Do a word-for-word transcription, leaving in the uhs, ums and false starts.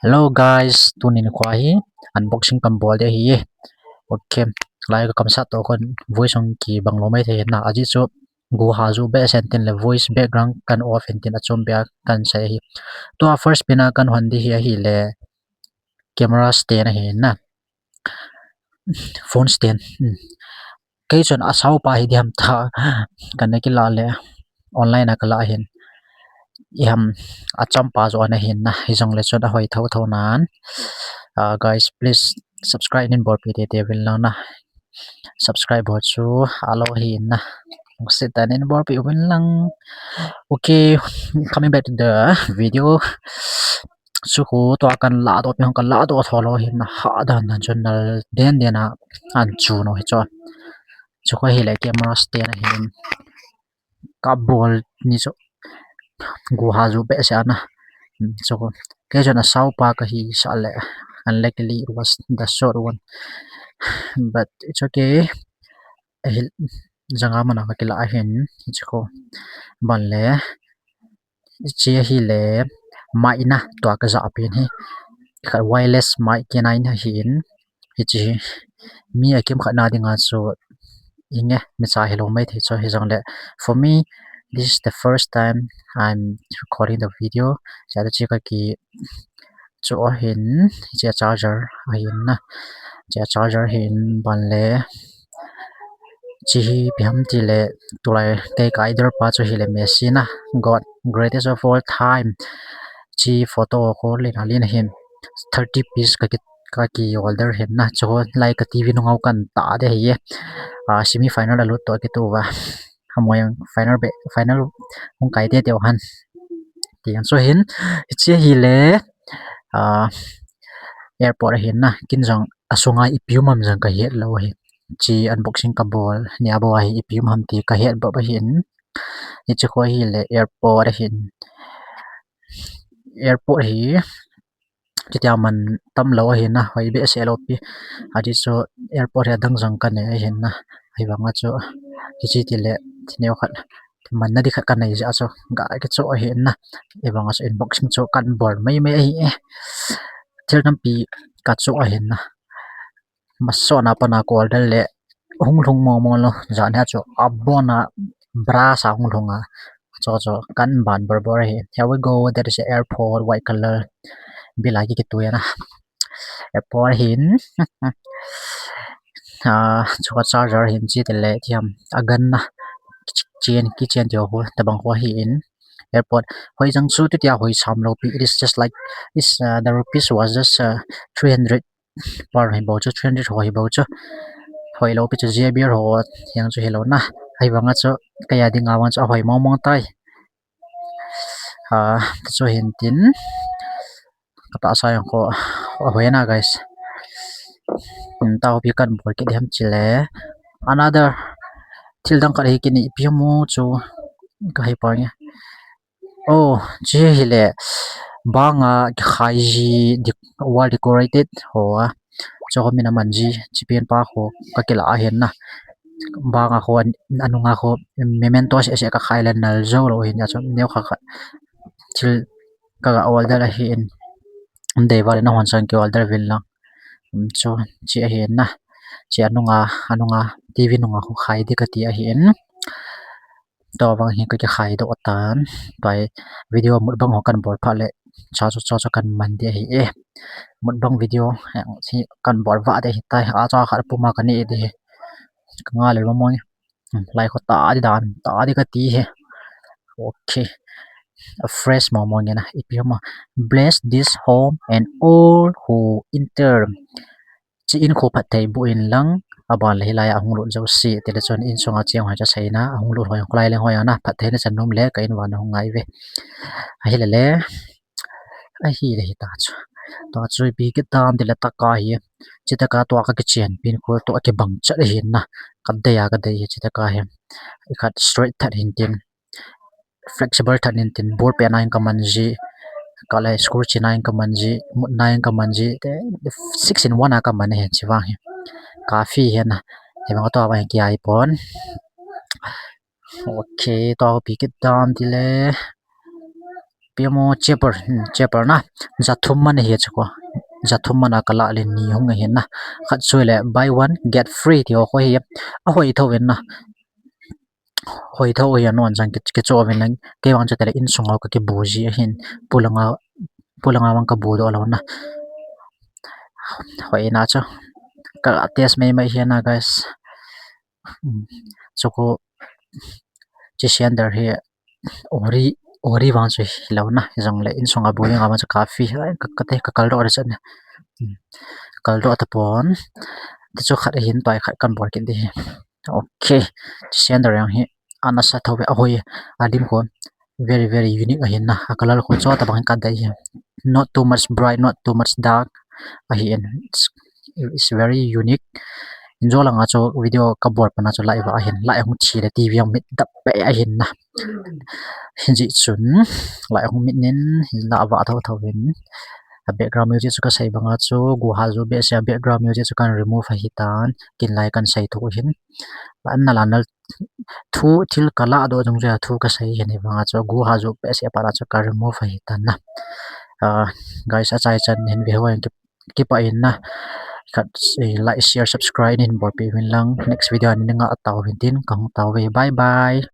Hello guys, tunin kho hi unboxing kan bol ding ahi. Okay, lai ka kamsat toh kon voice hung kibang lou mai thei na. Ajeh chu guha ju behseh in tin le voice background kan off in tin achom beh a kan sei ahi. Tua first pen a kan hon ding hi ahile camera stand ahi na. Phone stand. Hmm. Kei chun asao pa hi diham ta. Kana kila le online a kala hin. Iham acham pa jo ana hin na. Hijongle chun ahoi thotho nan. Uh, guys, please subscribe nin bolpi teitei uvin lang na. Subscribe bol chu alo hin na. Lungset tah in bolpi uvin lang. Okay, coming back to the video. Chu khu tua kan ladoh pi hung kan ladoh tho lou hin na, ha dan dan chun nal den den a an chu no hi chu. Chu khu hile camera stand ahin ka bol ni chu guha ju behseh ana. Hmm, chu khu kei chun asao pa kahi sah le, unluckily it was the short one, but it's okay. Ahi, janga mana ka kila ahin, hichu khu ban le. Hiche ahile mic na tua ka ja pen hi. Khat wireless mic kei na in ahin. Hiche hi mi akimkhat na dinga chu inge mi cha hilou mai thei chu hijongle. For me, this is the first time I'm recording the video. Cha chu ka ki chu ahin, hiche charger ahin na. Hiche charger hin ban le. Hiche hi ipi ham tile, tulai kei ka idol pa chu hile Messi na, God, greatest of all time. Hiche photo khu len a len ahin, thirty piece ka ki, ka ki order hin na, chu lai ka TV nunga kan ta ding ahi e. Ah, semi final a lut toh kitu uva. Amoi ang final be, final hung kai teitei u hen. Ti ang chu hin, hiche hile, ah, airport ahin na, kin jong asunga ipi um ham jong ka het lou ahi. Hiche unboxing ka bol nia bou ahi ipi um ham ti ka het bep ahin. Hiche khu hile airport ahin. Airport hi, chutia man tam lou ahin na, hoi behseh lou pi. Ajeh chu airport hi adang jong ka nei ahin na. Ahivanga chu, hiche tile, neo khat, manna ding khat ka nei jeh a chu, ga kichoh ahin na. Ahivanga chu unboxing chu kan bol mai mai ahi e. Thil tampi ka choh ahin na. Masot na pana ka order le hung lhung mong mong lou, jan hi chu abon a brush a hung lhung a, chu chu kan ban bor bor ahi. Here we go, that is a airport, white color, bila ki kitui ana. Airport hin, ah, chu ka charger hin chi tile thiam agan na, kichen kichen ti ho tabang ho ahin. Airport hoi jang chu tutia hoi sam lou pi, it is just like, it's, uh, the rupees was just, uh, three hundred per hi bou chu, three hundred ho hi bou chu. Hoi lou pi chu, J B L ho hiang chu hilou na. Ahivanga chu, kei a dinga vang chu ahoi mong mong tai. Ah, chu hin tin. Ka tahsa jong khu ahoi na, guys. Hmm, taopi kan bol kit diham chule. Another thil dang khat hi kini ipi ham u chu ka hei pa nge. Oh, hiche hile, banga kikhai ji, wall decorated ho a, chu ho min aman ji, hiche pen pa ho ka kila ahin na. Banga ho, anunga ho, memento seh seh ka khai le nal jou lou ahin, hiche chu neo khat khat thil ka ga order ahin, deival in ahon sang ki order uvin lang. Um, chu, hiche ahin na, hiche anunga, anunga, TV nunga ho khai ding kati ahin. Tua vang hi ka kikhai doh tan. Tua hi video mukbang ho kan bol phat le, cha chu, cha chu kan man ding ahi e. Mukbang video, eh, hi kan bol vah ding ahi tai. Acha khat puma ka nei ding ahi. Ka nga le lo mo. Hmm, lai kho ta ding dan, ta ding kati ahi. Okay. A fresh mo mo nge na, ipi mo. Bless this home and all who enter. Hiche in khu phatthei boh in lang, aban le hilai a hung lut jouse, tile chun insunga cheng hoi chu seina, ahung lut hoi, kholai leng hoi ana, phatthei na chan nom le, ka in vang a hung ngai uve. Ahile le, ahile hita chu. Tua chu ipi kit tam tile taka hi, hiche taka tua ka kichen pen khu tua kibang chat ahin na, ka dei a ka dei hi hiche taka hi. Ikhat straight that hin tin. Flexible that in tin, ball pen a in ka man ji, ka lai score china in ka man ji, mutna in ka man ji, te six in one a ka man ahi hiche vang hi. Kafi ahi na, hivang a tua vang hi ki ai pon. Okay, tua ipi kit tam tile. Pemo cheaper, hmm, cheaper na. Jathum man ahi chu ko. Jathum man a kalah le ni hung ahi na. Khat chu le buy one get free ti ho ko hi. Ahoi tho in na. Hoi tho hi anon jang ki, kicho vin lang. Kei vang chu tele insung ho ka kibu ji ahin. Pulanga, pulanga vang kabu doh lou na. Hoi na chu. Ka test mai mai hi na, guys. Hmm. Chu ko chi center hi ori, ori vang chu hilou na, hijongle insung a bu ding a vang chu coffee, ai, ka, ka te, ka kal doh re chan na. Hmm. Kal doh tapon. Ti chu khat ahin, tua khat kan bol kit ding hi. Okay. Chi center jong hi ana sa tho ve, ahoi, adim kon. Very, very unique ahin na. A color ko chu tabang ka dei hi. Not too much bright, not too much dark. Ahin. It's, it's very unique. Injo langa chu video kabol pana chu light va ahin. Light hung thi le T V hung mit dap pe ahin na. Hijeh chun light hung mit nin la va tho tho vin. A background music chu kasei banga chu go ha ju behseh a background music chu kan remove ahitan. Kin lai kan sei thu hin. An na la na thu thil kalah doh jong chu a thu kasei hin, hivanga chu go ha ju behseh a pat a chu ka remove ahitan na. Ah, guys, achai chan hin ve ho in ki, kipah in na. Khat, eh, like, share, subscribe nin bolpeh uvin lang. Next video a nin nga tau vin tin kahung tau ve. Bye bye.